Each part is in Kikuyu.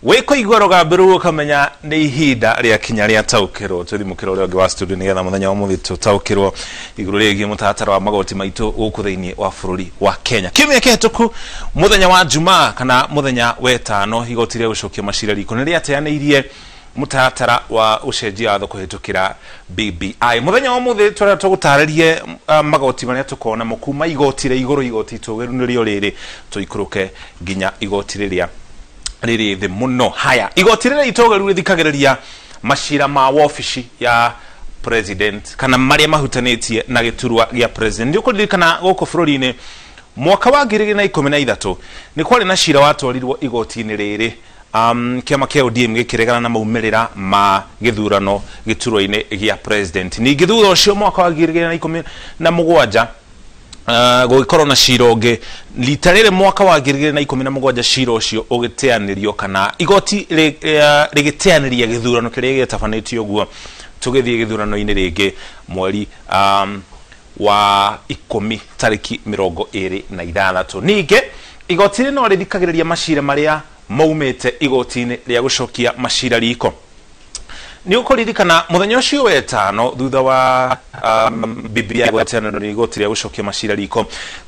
Wĩkũigua rũgambi rũu ũkamenya nĩ ihinda rĩa kinya rĩa taũkĩrwo. Twĩthimũkĩra ũrĩa ũngĩ wa studio nĩgetha mũthenya wa ũmũthĩ tũtaũkĩrwo igũrũ rĩgiĩ mũtaratara wa magoti maitũ gũkũ thĩinĩ wa bũrũri wa Kenya. Kiumia kĩhĩtũku mũthenya wa Jumaa kana mũthenya wetano, igoti rĩa gũcokia macira riko nĩ rĩateanĩirie mũtaratara wa ũcenjia watho kũhĩtũkĩra BBI. Mũthenya wa ũmũthĩ tũrĩa tũgũtarĩrie magoti marĩa tũkona mo kuma igoti rĩa igũrũ, igoti itũgĩru nĩrĩo rĩrĩ, tũikũrũke nginya igoti rĩrĩa rĩrĩ thĩ mũno. Haya, igoti rĩrĩa itũgĩru rĩthikagĩrĩria macira ma wabici ya president kana marĩa mahutanĩtie na gĩturwa gĩa president. Nĩ ũkũririkana gũkũ bũrũri-inĩ mwaka wa 2013 nĩ kwarĩ na cira watwarirwo igoti-inĩ rĩrĩ, kĩama kĩa ODM gĩkĩregana na maumĩrĩra ma gĩthurano gĩturwa-inĩ gĩa president. Ningĩ thutha ũcio mwaka wa 2017 gũgĩkorwo na cira ũngĩ rita rĩrĩ mwaka wa 2017, cira ũcio ũgĩteanĩrio kana igoti rĩgĩteanĩria gĩthurano kĩrĩa gĩtabanĩtio ũguo, tũgĩthiĩ gĩthurano-inĩ rĩngĩ mweri wa 10 tarĩki 26. Ningĩ igoti rĩ no rĩthikagĩrĩria macira marĩa maumĩte igoti-inĩ rĩa gũcokia macira riko. Nĩ ũkũririkana mũthenya ũcio wetano thutha wa BBI gweteanĩrio nĩ igoti rĩa gũcokia macira riko,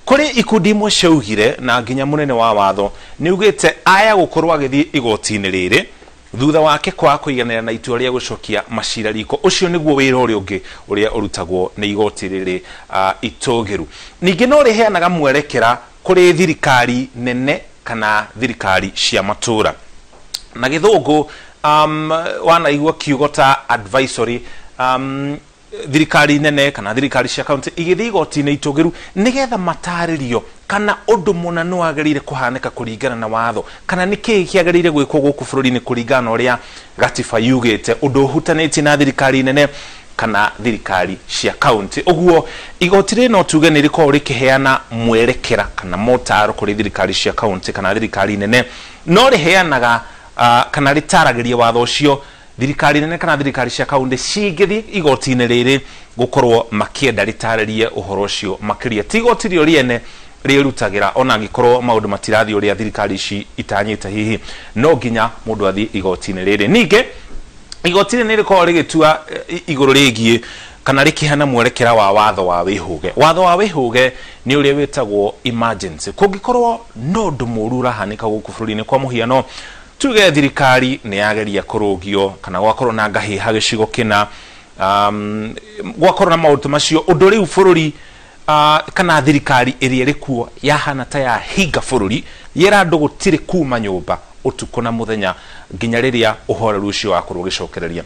kũrĩ ikundi imwe ciaugire na nginya mũnene wa watho nĩ ugĩte aya gũkorwo agĩthiĩ igoti-inĩ rĩrĩ thutha wake kwaga kũiganĩra na itua rĩa gũcokia macira riko. Ũcio nĩguo wĩra ũrĩa ũngĩ ũrĩa ũrutagwo nĩ igoti rĩrĩ itũgĩru. Ningĩ no rĩheanaga mwerekera kũrĩ thirikari nene kana thirikari cia matũra. Na gĩthũngũ wanaigua kiugo ta advisory, thirikari nene kana thirikari cia kaunti igĩthiĩ igoti-inĩ itũgĩru nĩgetha matarĩrio kana ũndũ mũna nĩ wagĩrĩire kũhanĩka kũringana na watho, kana nĩ kĩĩ kĩagĩrĩire gwĩkwo gũkũ bũrũri-inĩ kũringana na ũrĩa gatiba yugĩte, ũndũ ũhutanĩtie na thirikari nene kana thirikari cia kaunti. Ũguo igoti rĩrĩ no tuge nĩ rĩkoragwo rĩkĩheana mwerekera kana motaro kũrĩ thirikari cia kaunti kana thirikari nene, no rĩheanaga kana rĩtaragĩria watho ũcio thirikari nene kana thirikari cia kaunti cingĩthiĩ igoti-inĩ rĩrĩ gũkorwo makĩenda rĩtarĩrie ũhoro ũcio makĩria. Ti igoti rĩo rĩene rĩrutagĩra, ona angĩkorwo maũndũ matirathiĩ ũrĩa thirikari ici itanyĩte, hihi no nginya mũndũ athiĩ igoti-inĩ rĩrĩ. Ningĩ igoti rĩrĩ nĩ rĩkoragwo rĩgĩtua igũrũ rĩgiĩ kana rĩkĩheana mwerekera wa watho wa wĩhũge. Watho wa wĩhũge nĩ ũrĩa wĩtagwo emergency. Kũngĩkorwo no ũndũ mũũru ũrahanĩka gũkũ bũrũri-inĩ, kwa mũhiano tuge thirikari nĩ yageria kũrũgio kana gwakorwo na ngahĩha gĩcigo kĩna, gwakorwo na maũndũ macio, ũndũ rĩu bũrũri kana thirikari ĩrĩa ĩrĩ kuo yahana ta yahinga bũrũri, yera andũ gũtirĩ kuma nyũmba ũtukũ na mũthenya nginya rĩrĩa ũhoreru ũcio wakorwo ũgĩcokereria.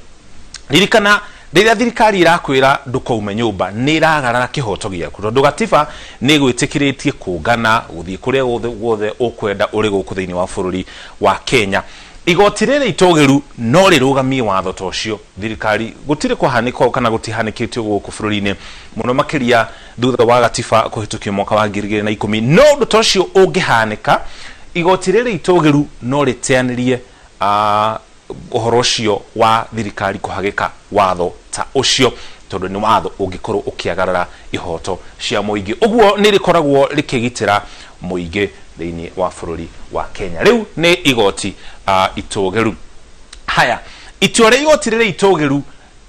Ririkana rĩrĩa thirikari ĩrakwĩra ndũkaume nyũmba nĩ ĩragarara kĩhoto gĩaku, tondũ gatiba nĩ ĩgwĩtĩkĩrĩtie kũngana gũthiĩ kũrĩa guothe ũkwenda ũrĩ gũkũ thĩinĩ wa bũrũri wa Kenya. Igoti rĩrĩ itũgĩru no rĩrũgamie watho ta ũcio. Thirikari gũtirĩ kwahanĩka ũũ kana gũtihanĩkĩte ũguo gũkũ bũrũri-inĩ mũno makĩria thutha wa gatiba kũhĩtũkio mwaka wa 2010. No ũndũ ta ũcio ũngĩhanĩka, igoti rĩrĩ itũgĩru no rĩteanĩrie ũhoro ũcio wa thirikari kũhagĩka watho ta ũcio, tondũ nĩ watho ũngĩkorwo ũkĩagarara ihoto cia mũingĩ. Ũguo nĩ rĩkoragwo rĩkĩgitĩra mũingĩ thĩinĩ wa bũrũri wa Kenya. Rĩu nĩ igoti itũgĩru. Haya, itua rĩa igoti rĩrĩ itũgĩru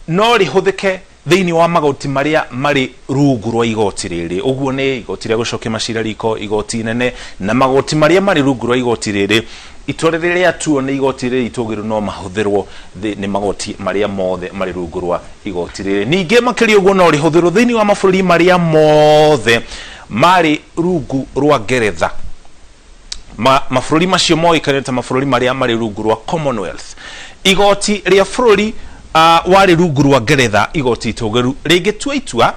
no rĩhũthĩke thĩinĩ wa magoti marĩa marĩ rungu rwa igoti rĩrĩ. Ũguo nĩ igoti rĩa gũcokia macira riko, igoti inene na magoti marĩa marĩ rungu rwa igoti rĩrĩ. Itua rĩrĩ rĩatuo nĩ igoti rĩrĩ itũgĩru no mahũthĩrwo nĩ magoti marĩa mothe marĩ rungu rwa igoti rĩrĩ. Ningĩ makĩria ũguo no rĩhũthĩrwo thĩinĩ wa mabũrũri marĩa mothe marĩ rungu rwa Ngeretha. Mabũrũri macio moĩkaine ta mabũrũri marĩa marĩ rungu rwa Commonwealth. Igoti rĩa bũrũri warĩ rungu rwa Ngeretha, igoti itũgĩru rĩngĩtua itua,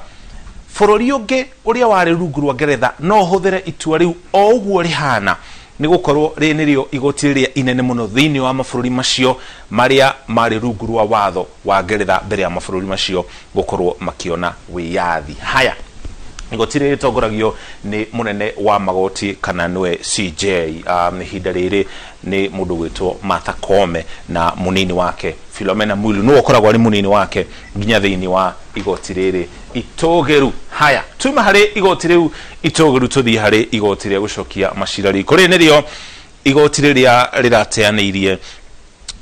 bũrũri ũngĩ ũrĩa warĩ rungu rwa Ngeretha no ũhũthĩre itua rĩu o ũguo rĩhana, nĩ gũkorwo rĩrĩ nĩrĩo igoti rĩrĩa inene mũno thĩinĩ wa mabũrũri macio marĩa marĩ rungu rwa watho wa Ngeretha mbere ya mabũrũri macio gũkorwo makĩona wĩyathi. Haya, igoti rĩrĩ rĩtongoragio nĩ mũnene wa magoti kana nĩwe CJ. Ihinda rĩrĩ nĩ mũndũ gwĩtwo Martha Koome na mũnini wake Philomena Mwilu nĩwe ũkoragwo arĩ mũnini wake nginya thĩinĩ wa igoti rĩrĩ itũgĩru. Haya, tuma harĩ igoti rĩu itũgĩru tũthiĩ harĩ igoti rĩa gũcokia macira riko. Rĩrĩ nĩrĩo igoti rĩrĩa rĩrateanĩirie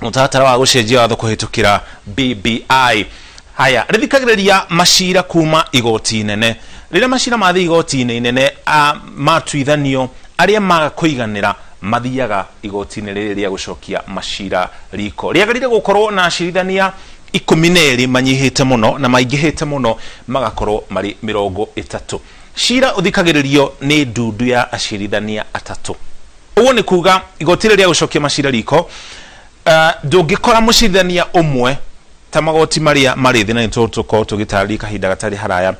Mũtaratara wa gũcenjia watho kũhĩtũkĩra BBI. Haya, rĩthikagĩrĩria macira kuma igoti inene. Rĩrĩa macira mathiĩ igoti-inĩ inene matuithanio, arĩa maga kũiganĩra mathiaga igoti-inĩ rĩrĩ rĩa gũcokia macira riko. Rĩagĩrĩire gũkorwo na acirithania 12 manyihĩte mũno na maingĩhĩte mũno magakorwo marĩ 30. Cira ũthikagĩrĩrio nĩ ndundu ya acirithania 3. Ũguo nĩ kuga igoti rĩrĩ rĩa gũcokia macira riko, ndũngĩkora mũcirithania ũmwe ta magoti marĩa marĩ thĩ, na nĩ tũgũkorwo tũgĩtarĩria kahinda gatarĩ haraya.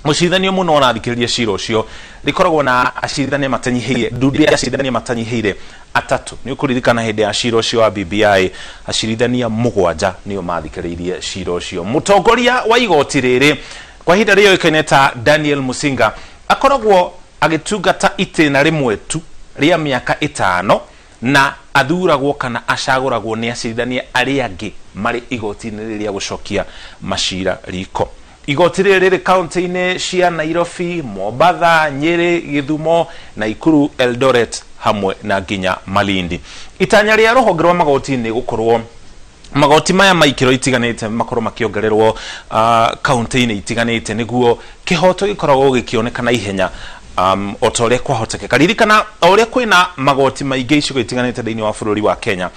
Mũcirithania mũno ũrathikĩrĩria cira ũcio rĩkoragwo na acirithania matanyihĩire, ndundu ya acirithania matanyihĩire 3. Nĩ ũkũririkana hĩndĩ ya cira ũcio wa BBI acirithania 7 nĩo mathikĩrĩirie cira ũcio. Mũtongoria wa igoti rĩrĩ kwa ihinda rĩoĩkaine ta Daniel Musinga akoragwo agĩtungata itĩna rĩmwe tu rĩa mĩaka 5, na athuragwo kana acagũragwo nĩ acirithania arĩa angĩ marĩ igoti-inĩ rĩrĩa gũcokia macira riko. Igoti rĩrĩ rĩrĩ kaunti-inĩ cia Nairobi, Mombatha, Nyeri, Gĩthumo, Nakuru, Eldoret hamwe na nginya Malindi. Itanya rĩa rũhonge rwa magoti nĩ gũkorwo magoti maya ma ikĩro itiganĩte makorwo makĩongererwo kaunti-inĩ itiganĩte nĩguo kĩhoto gĩkoragwo gĩkĩonekana ihenya, o ta ũrĩa kwahotekeka. Ririkana o ũrĩa kwĩna magoti maingĩ icigo itiganĩte thĩinĩ wa bũrũri wa Kenya,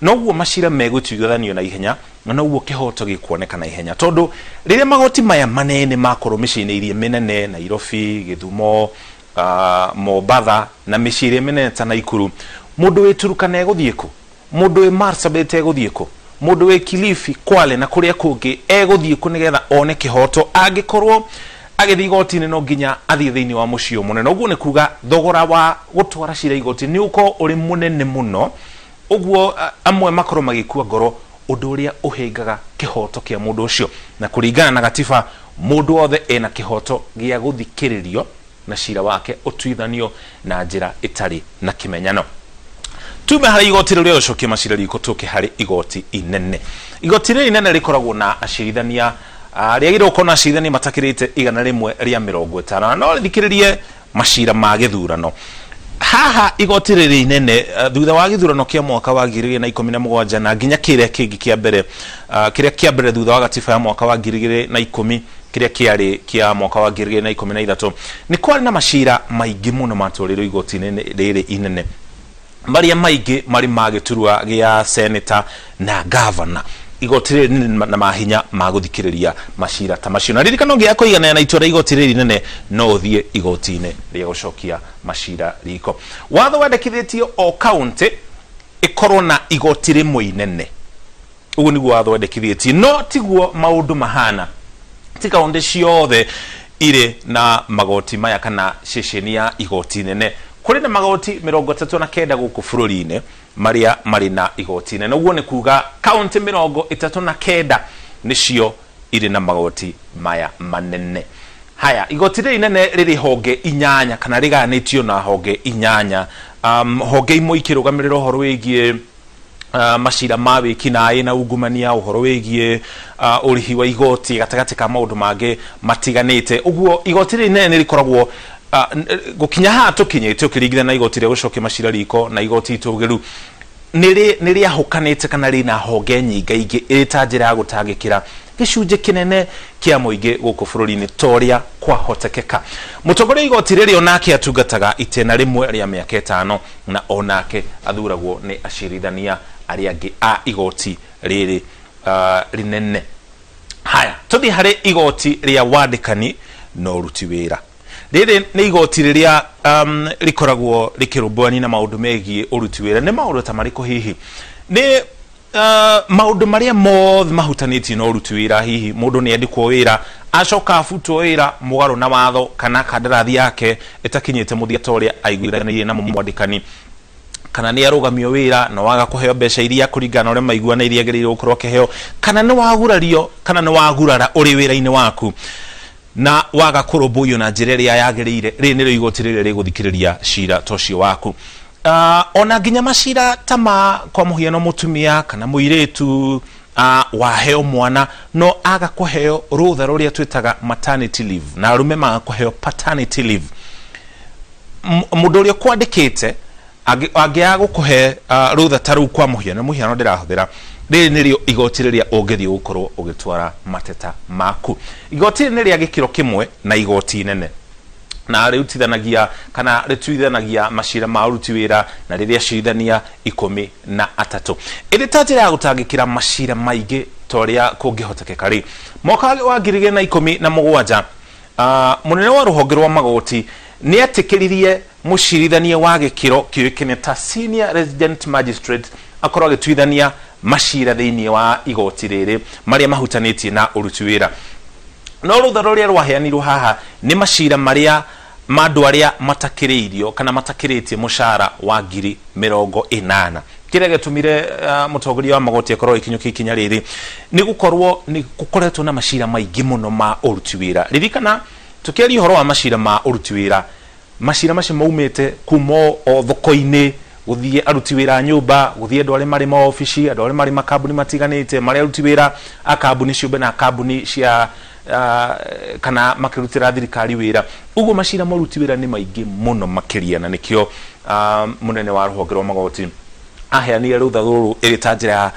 noguo macira megũtuithanio na ihenya na noguo kĩhoto gĩkuoneka na ihenya, tondũ rĩrĩa magoti maya manene makorwo mĩciĩ-inĩ iria mĩnene, Nairobi, Gĩthumo, Mombatha na mĩciĩ ĩrĩa mĩnene ta Nakuru, mũndũ wĩ Turkana egũthiĩ kũ? Mũndũ wĩ Marsabit egũthiĩ kũ? Mũndũ wĩ Kilifi, Kwale na kũrĩa kũngĩ egũthiĩ kũ nĩgetha one kĩhoto? Angĩkorwo agĩthiĩ igoti-inĩ no nginya athiĩ thĩinĩ wa mũciĩ mũnene. Ũguo nĩ kuga thogora wa gũtwara cira igoti-inĩ nĩ ũkorwo ũrĩ mũnene mũno, ũguo amwe makorwo magĩkua ngoro, ũndũ ũrĩa ũhĩngaga kĩhoto kĩa mũndũ ũcio. Na kũringana na gatiba, mũndũ wothe ena kĩhoto gĩa gũthikĩrĩrio na cira wake ũtuithanio na njĩra ĩtarĩ na kĩmenyano. Tume harĩ igoti rĩrĩa gũcokia macira riko, tũke harĩ igoti inene. Igoti rĩrĩ inene rĩkoragwo na acirithania, rĩagĩrĩirwo gũkorwo na acirithania matakĩrĩte 150, na no rĩthikĩrĩrie macira ma gĩthurano. Haha igoti rĩrĩ inene, thutha wa gĩthurano kĩa mwaka wa 2017 na nginya kĩrĩa kĩngĩ kĩa mbere, kĩrĩa kĩa mbere thutha wa gatiba ya mwaka wa 2010, kĩrĩa kĩarĩ kĩa mwaka wa 2013, nĩ kwarĩ na macira maingĩ mũno matwarĩirwo igoti-inĩ rĩrĩ inene, marĩa maingĩ marĩ ma gĩturwa gĩa seneta na gavana. Igoti rĩrĩ nĩ na mahinya ma gũthikĩrĩria macira ta macio. Na ririkana ũngĩaga kũiganana na itua rĩa igoti rĩrĩ inene, no ũthiĩ igoti-inĩ rĩa gũcokia macira riko. Watho wendekithĩtio o kaunti ĩkorwo na igoti rĩmwe inene. Ũguo nĩguo watho wendekithĩtie, no tiguo maũndũ mahana. Ti kaunti ciothe irĩ na magoti maya kana ceceni ya igoti inene. Kũrĩ na magoti 39 gũkũ bũrũri-inĩ marĩa marĩ na igoti inene. Ũguo nĩ kuga kaunti 39 nĩcio irĩ na magoti maya manene. Haya, igoti rĩrĩ inene rĩrĩ honge 8 kana rĩgayanĩtio na honge 8. Honge imwe ikĩrũgamĩrĩra ũhoro wĩgiĩ macira ma wĩkinaĩ na ungumania, ũhoro wĩgiĩ ũrĩhi wa igoti gatagatĩ ka maũndũ mangĩ matiganĩte. Ũguo igoti rĩrĩ inene nĩ rĩkoragwo gũkinya haha tũkinyĩte ũkĩringithania na igoti rĩa gũcokia macira riko na igoti itũgĩru, nĩ rĩahũkanĩte kana rĩna honge nyingaingĩ ĩrĩ ta njĩra ya gũtangĩkĩra gĩcunjĩ kĩnene kĩa mũingĩ gũkũ bũrũri-inĩ ta ũrĩa kwahotekeka. Mũtongoria wa igoti rĩrĩ onake atungataga itĩna rĩmwe rĩa mĩaka 5, na onake athuragwo nĩ acirithania arĩa angĩ a igoti rĩrĩ rĩnene. Haya, tũthiĩ harĩ igoti rĩa wandĩkani na ũruti wĩra. Rĩrĩ nĩ igoti rĩrĩa rĩkoragwo rĩkĩrũmbũyania na maũndũ megiĩ ũruti wĩra. Nĩ maũndũ ta marĩkũ hihi? Nĩ maũndũ marĩa mothe mahutanĩtie na ũruti wĩra. Hihi mũndũ nĩ andĩkwo wĩra, acoka abutwo wĩra mũgarũ na watho kana kandarathi yake ĩtakinyĩte mũthia ta ũrĩa aiguithanĩirie na mwandĩkani, kana nĩ arũgamio wĩra na waga kũheo mbeca iria kũringana na ũrĩa maiguanĩire agĩrĩirwo gũkorwo akĩheo, kana nĩ wagurario kana nĩ wagurara ũrĩ wĩra-inĩ waku na waga kũrũmbũiyo na njĩra ĩrĩa yagĩrĩire. Rĩrĩ nĩrĩo igoti rĩrĩa rĩgũthikĩrĩria cira ta ũcio waku. Ona nginya macira ta ma kwa mũhiano mũtumia kana mũirĩtu waheo mwana no aga kũheo rũtha rũrĩa twĩtaga maternity leave, na arũme maga kũheo paternity leave. Mũndũ ũrĩa kwandĩkĩte Angĩaga gũkũhe rũtha ta rũu, kwa mũhiano, mũhiano ndĩrahũthĩra, rĩrĩ nĩrĩo igoti rĩrĩa ũngĩthiĩ gũkorwo ũgĩtwara mateta maku. Igoti rĩrĩ nĩ rĩa gĩkĩro kĩmwe na igoti inene, na rĩrutithanagia kana rĩtuithanagia macira ma ũruti wĩra, na rĩrĩa acirithania 13. Ĩrĩ ta njĩra ya gũtangĩkĩra macira maingĩ ta ũrĩa kũngĩhotekeka rĩ, mwaka wa 2017 mũnene wa rũhonge rwa magoti nĩ etĩkĩririe mũcirithania wa gĩkĩro kĩũĩkaine ta senior resident magistrate akorwo agĩtuithania macira thĩinĩ wa igoti rĩrĩ marĩa mahutanĩtie na ũruti wĩra. No rũtha rũrĩa rwaheanirwo haha nĩ macira marĩa ma andũ arĩa matakĩrĩirio kana matakĩrĩtie mũcara wa 80,000. Kĩrĩa gĩtũmire mũtongoria wa magoti akorwo ĩkinyũkia ikinya rĩrĩ nĩ gũkorwo nĩ gũkoretwo na macira maingĩ mũno ma ũruti wĩra. Ririkana tũkĩaria ũhoro wa macira ma ũruti wĩra, macira macio maumĩte kuma o thoko-inĩ, gũthiĩ aruti wĩra a nyũmba, gũthiĩ andũ arĩa marĩ maobici, andũ arĩa marĩ makambuni matiganĩte, marĩ aruti wĩra a kambuni ciũmbe na kambuni cia kana makĩrutĩra thirikari wĩra. Ũguo macira ma ũruti wĩra nĩ maingĩ mũno makĩria, na nĩkĩo mũnene wa rũhonge rwa magoti aheanire rũtha rũrũ ĩrĩ ta njĩra ya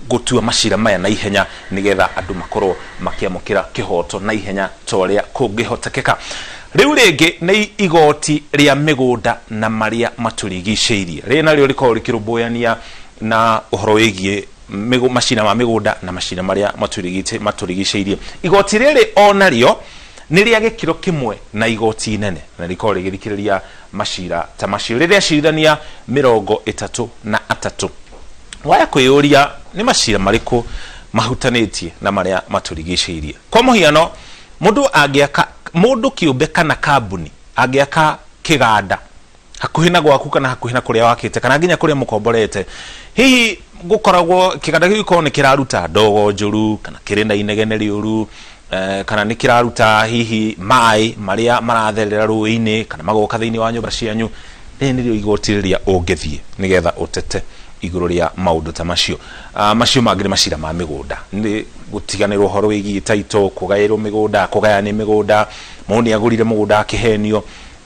gũtua macira maya na ihenya, nĩgetha andũ makorwo makĩamũkĩra kĩhoto na ihenya ta ũrĩa kũngĩhotekeka. Rĩu rĩngĩ nĩ igoti rĩa mĩgũnda na marĩa matũrigicĩirie. Rĩrĩ narĩo rĩkoragwo rĩkĩrũmbũyania na ũhoro wĩgiĩ macira ma mĩgũnda na macira marĩa matũrigicĩirie. Igoti rĩrĩ o narĩo nĩ rĩa gĩkĩro kĩmwe na igoti inene, na rĩkoragwo rĩgĩthikĩrĩria macira ta macio, rĩrĩa acirithania 33. Waya kwĩyũria nĩ macira marĩkũ mahutanĩtie na marĩa matũrigicĩirie. Kwa mũhiano, mũndũ angĩaka, mũndũ kĩũmbe kana kambuni angĩaka kĩganda hakuhĩ na gwaku kana hakuhĩ na kũrĩa wakĩte kana nginya kũrĩa mũkomborete, hihi gũkoragwo kĩganda kĩu gĩkorwo nĩ kĩraruta ndogo njũru kana kĩrĩ na inegene rĩũru, kana nĩ kĩraruta hihi maĩ marĩa maratherera rũĩ-inĩ kana magoka thĩinĩ wa nyũmba cianyu, rĩrĩ nĩrĩo igoti rĩrĩa ũngĩthiĩ nĩgetha ũtete igũrũ rĩa maũndũ ta macio. Macio mangĩ nĩ macira ma mĩgũnda, nĩ gũtiganĩrwo ũhoro wĩgiĩ title, kũgaĩrwo mĩgũnda, kũgayania mĩgũnda, mũndũ nĩ agũrire mũgũnda akĩhenio.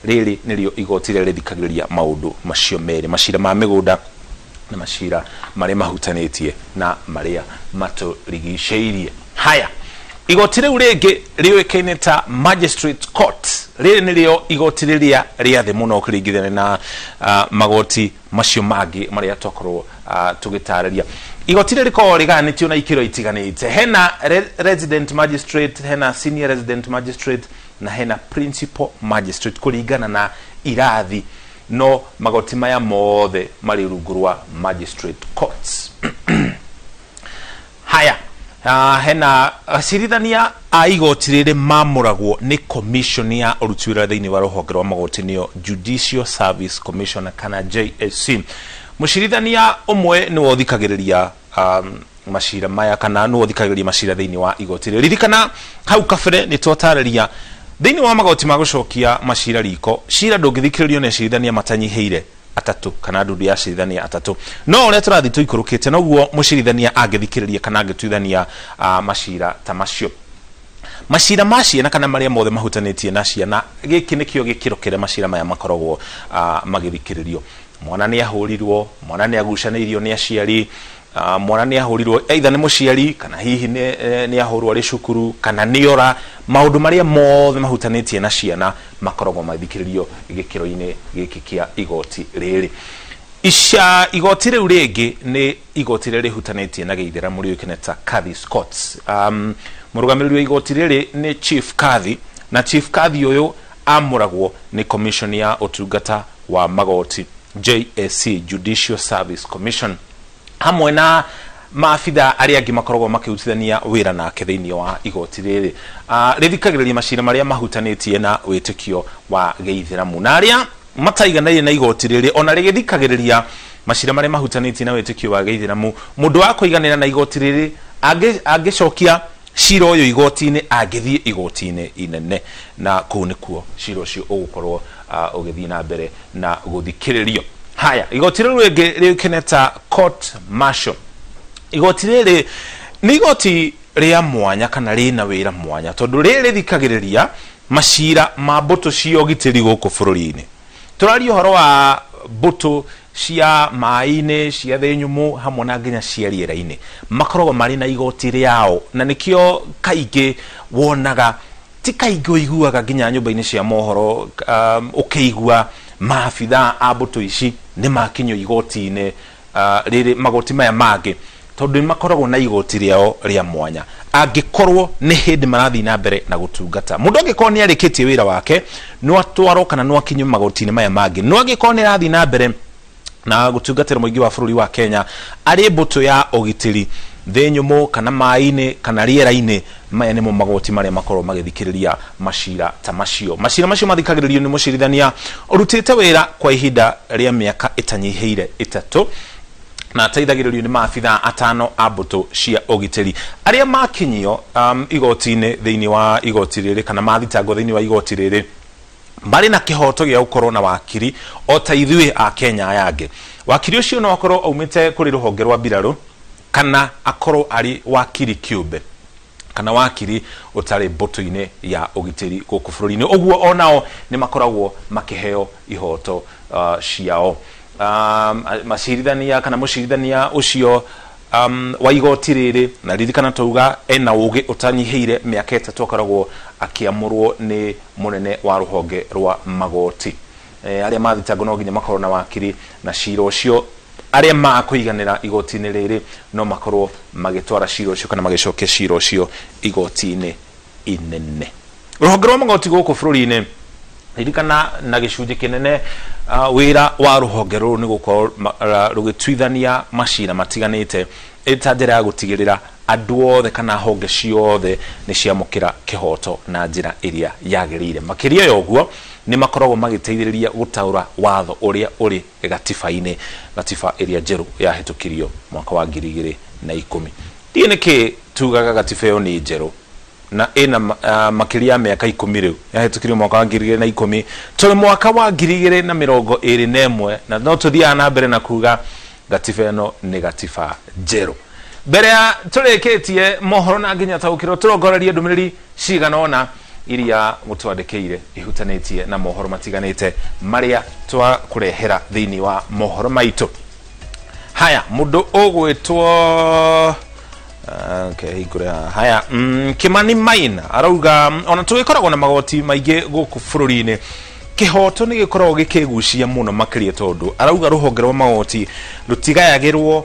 Rĩrĩ nĩrĩo igoti rĩrĩa rĩthikagĩrĩria maũndũ macio merĩ, macira ma mĩgũnda na macira marĩa mahutanĩtie na marĩa matũrigicĩirie. Haya, igoti rĩu rĩngĩ rĩũĩkaine ta magistrate court. Rĩrĩ nĩrĩo igoti rĩrĩa rĩa thĩ mũno ũkĩringithania na magoti macio mangĩ marĩa twakorwo tũgĩtarĩria. Igoti rĩrĩ rĩkoragwo rĩgayanĩtio na ikĩro itiganĩte. Hena resident magistrate, hena senior resident magistrate na hena principal magistrate kũringana na irathi, no magoti maya mothe marĩ rungu rwa magistrate courts. Haya, hena acirithania a igoti rĩrĩ mamũragwo nĩ commission ya ũruti wĩra thĩinĩ wa rũhonge rwa magoti, nĩyo Judicial Service Commission kana JSC. Mũcirithania ũmwe nĩwe ũthikagĩrĩria macira maya kana nĩwe ũthikagĩrĩria macira thĩinĩ wa igoti rĩrĩ. Ririkana hau kabere nĩ twatarĩria thĩinĩ wa magoti ma gũcokia macira riko, cira ndũngĩthikĩrĩrio nĩ acirithania matanyihĩire atatũ kana ndundu ya acirithania atatũ. No ũrĩa tũrathiĩ tũikũrũkĩte noguo mũcirithania angĩthikĩrĩria kana angĩtuithania macira ta macio. Macira ma ciana kana marĩa mothe mahutanĩtie na ciana, gĩkĩ nĩkĩo gĩkĩro kĩrĩa macira maya makoragwo magĩthikĩrĩrio. Mwana nĩ ahũrirwo, mwana nĩ agucanĩirio nĩ aciari, mwana nĩ ahũrirwo either nĩ mũciari kana hihi nĩ ahũrwo arĩ cukuru kana nĩ ora. Maũndũ marĩa mothe mahutanĩtie na ciana makoragwo magĩthikĩrĩrio gĩkĩro-inĩ gĩkĩ kĩa igoti rĩrĩ. Ica igoti rĩu rĩngĩ nĩ igoti rĩrĩa rĩhutanĩtie na gĩithĩramu rĩũĩkaine ta Kadhi's Courts. Mũrũgamĩrĩri wa igoti rĩrĩ nĩ Chief Kadhi, na Chief Kadhi ũyũ amũragwo nĩ Commission ya ũtungata wa magoti JSC, Judicial Service Commission, hamwe na maabitha arĩa angĩ makoragwo makĩrutithania wĩra nake thĩinĩ wa igoti rĩrĩ. Rĩthikagĩrĩria macira marĩa mahutanĩtie na wĩtĩkio wa gĩithĩramu, na arĩa mataiganaire na igoti rĩrĩ ona rĩgĩthikagĩrĩria macira marĩa mahutanĩtie na wĩtĩkio wa gĩithĩramu, mũndũ wa kũiganĩra na igoti rĩrĩ angĩcokia cira ũyũ igoti-inĩ angĩthiĩ igoti-inĩ inene, na kũu nĩkuo cira ũcio ũgũkorwo ũgĩthiĩ na mbere na gũthikĩrĩrio. Haya, igoti rĩu rĩngĩ rĩũĩkaine ta court martial. Igoti rĩrĩ nĩ igoti rĩa mwanya kana rĩna wĩra mwanya, tondũ rĩrĩ rĩthikagĩrĩria macira ma mbũtũ cia ũgitĩri gũkũ bũrũri-inĩ. Tũraria ũhoro wa mbũtũ cia maĩ-inĩ, cia thĩ nyũmũ, hamwe na nginya cia rĩera-inĩ, makoragwo marĩ na igoti rĩao, na nĩkĩo kaingĩ wonaga, ti kaingĩ ũiguaga nginya nyũmba-inĩ cia mohoro, ũkĩigua maabithaa a mbũtũ ici nĩ makinyio igoti-inĩ, rĩrĩ magoti maya mangĩ, tondũ nĩ makoragwo na igoti rĩao rĩa mwanya angĩkorwo nĩ hĩndĩ marathiĩ na mbere na gũtungata. Mũndũ angĩkorwo nĩ arĩkĩtie wĩra wake no atwarwo kana no akinyio magoti-inĩ maya mangĩ, no angĩkorwo nĩ arathiĩ na mbere na gũtungatĩra mũingĩ wa bũrũri wa Kenya arĩ mbũtũ ya ũgitĩri thĩ nyũmũ kana maĩ-inĩ kana rĩera-inĩ, maya nĩmo magoti marĩa makorwo magĩthikĩrĩria macira ta macio. Macira macio mathikagĩrĩrio nĩ mũcirithania ũrutĩte wĩra kwa ihinda rĩa mĩaka ĩtanyihĩire 3, na ateithagĩrĩrio nĩ maabithaa 5 a mbũtũ cia ũgitĩri arĩa makinyio igoti-inĩ thĩinĩ wa igoti rĩrĩ kana mathitangwo thĩinĩ wa igoti rĩrĩ marĩ na kĩhoto gĩa gũkorwo na wakiri o ta ithuĩ a Kenya aya angĩ. Wakiri ũcio no akorwo aumĩte kũrĩ rũhonge rwa mbirarũ kana akorwo arĩ wakiri kĩũmbe kana wakiri ũtarĩ mbũtũ-inĩ ya ũgitĩri gũkũ bũrũri-inĩ. Ũguo onao nĩ makoragwo makĩheo ihoto ciao. Macirithania kana mũcirithania ũcio wa igoti rĩrĩ, na ririkana twauga ena ũgĩ ũtanyihĩire mĩaka 3, akoragwo akĩamũrwo nĩ mũnene wa rũhonge rwa magoti. Arĩa mathitangwo no nginya makorwo na wakiri, na cira ũcio arĩa makũiganĩra igoti-inĩ rĩrĩ no makorwo magĩtwara cira ũcio kana magĩcokia cira ũcio igoti-inĩ inene. Rũhonge rwa magoti gũkũ bũrũri-inĩ, ririkana na gĩcunjĩ kĩnene, wĩra wa rũhonge rũrũ nĩ gũkorwo rũgĩtuithania macira matiganĩte ĩta njĩra ya gũtigĩrĩra andũ othe kana honge ciothe nĩ ciamũkĩra kĩhoto na njĩra ĩrĩa yagĩrĩire. Makĩria ya ũguo nĩ makoragwo magĩteithĩrĩria gũtaũra watho ũrĩa ũrĩ gatiba-inĩ, gatiba ĩrĩa njerũ yahĩtũkirio mwaka wa 2010. Ndiĩ nĩkĩ tugaga gatiba ĩyo nĩ njerũ na ĩna makĩria ya mĩaka 10 rĩu, yahĩtũkirio mwaka wa 2010, tũrĩ mwaka wa 2021, na no tũthiaga na mbere na kuga gatiba ĩno nĩ gatiba njerũ. Mbere ya tũrĩkĩtie mohoro na nginya taũkĩrwo, tũrongorerie ndũmĩrĩri cigana ũna iria mũtwandĩkĩire ihutanĩtie na mohoro matiganĩte marĩa twakũrehera thĩinĩ wa mohoro maitũ. Haya, mũndũ ũgwĩtwo okay, hingũre haha. Haya, Kimani Maina arauga ona tũgĩkoragwo na magoti maingĩ gũkũ bũrũri-inĩ, kĩhoto nĩ gĩkoragwo gĩkĩgucia mũno makĩria, tondũ arauga rũhonge rwa magoti rũtigayagĩrwo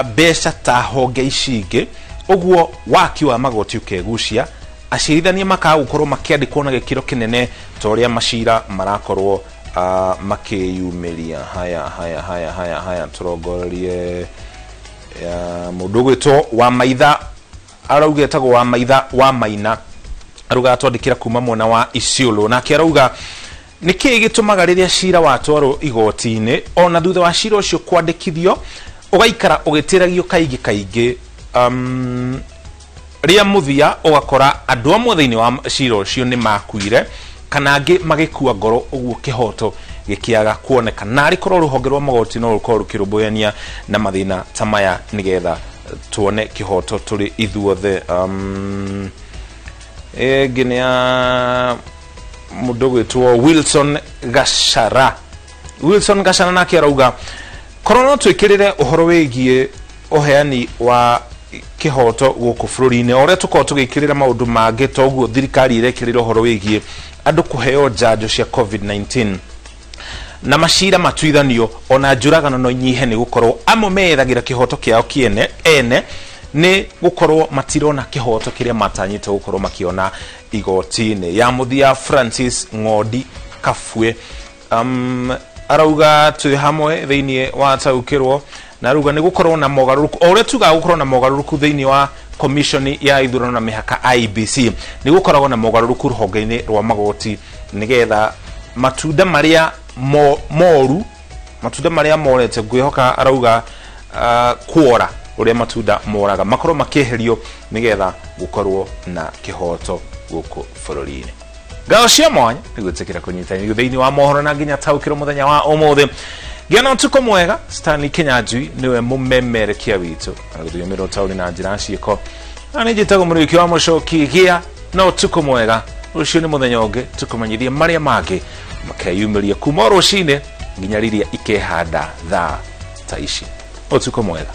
mbeca ta honge ici ingĩ, ũguo waki wa magoti ũkegucia, acirithania makaga gũkorwo makĩandĩkwo na gĩkĩro kĩnene ta ũrĩa macira marakorwo makĩyumĩria. Haya, haya, haya, haya, haya, tũrongorerie mũndũ ũgwĩtwo wa Maitha, arauga etagwo wa Maitha wa Maina, arauga atwandĩkĩra kuma mwena wa Isiolo, nake arauga nĩkĩĩ gĩtũmaga rĩrĩa cira watwarwo igoti-inĩ ona thutha wa cira ũcio kwandĩkithio ũgaikara ũgĩtĩragio kaingĩ kaingĩ, rĩa mũthia ũgakora andũ amwe thĩinĩ wa cira ũcio nĩ makuire kana angĩ magĩkua ngoro, ũguo kĩhoto gĩkĩaga kuoneka. Na arĩ korwo rũhonge rwa magoti no rũkorwo rũkĩrũmbũyania na mathĩna ta maya nĩgetha tuone kĩhoto tũrĩ ithuothe. Ĩngĩ nĩ ya mũndũ ũgwĩtwo Wilson Gachara. Wilson Gachara nake arauga korwo no twĩkĩrĩre ũhoro wĩgiĩ ũheani wa kĩhoto gũkũ bũrũri-inĩ, o ũrĩa tũkoragwo tũgĩkĩrĩra maũndũ mangĩ, toguo thirikari ĩrekĩrĩra ũhoro wĩgiĩ andũ kũheo njanjo cia COVID-19 na macira matuithanio, ona njũragano no inyihe, nĩ gũkorwo amwe meyethagĩra kĩhoto kĩao kĩene ene nĩ gũkorwo matirona kĩhoto kĩrĩa matanyĩte gũkorwo makĩona igoti-inĩ. Ya mũthia, Francis Ng'ondi Kabue arauga twĩ hamwe thĩinĩ wa taũkĩrwo, na arauga nĩ gũkorwo na mogarũrũku, o ũrĩa tugaga gũkorwo na mogarũrũku thĩinĩ wa commission ya ithurano na mĩhaka IEBC, nĩ gũkoragwo na mogarũrũku rũhonge-inĩ rwa magoti nĩgetha matunda marĩa moru, matunda marĩa morete, ngwĩhoka arauga kuora ũrĩa matunda moraga, makorwo makĩeherio nĩgetha gũkorwo na kĩhoto gũkũ bũrũri-inĩ. Ngao cia mwanya nĩ gwĩtĩkĩra kũnyitanĩrio thĩinĩ wa mohoro na nginya taũkĩrwo mũthenya wa ũmũthĩ. Gĩa na ũtukũ mwega. Stanley Kinyanjui nĩwe mũmemerekia witũ, agũthiomĩra ũtaũri na njĩra ciĩko, na nĩ njĩtagwo Mũrĩũki wa Mũcoki. Gĩa na ũtukũ mwega. Rũciũ nĩ mũthenya ũngĩ tũkũmenyithia marĩa mangĩ makeyumĩria kuma o rũcinĩ. Nginya rĩrĩa ikehanda thaa ta ici, ũtukũ mwega.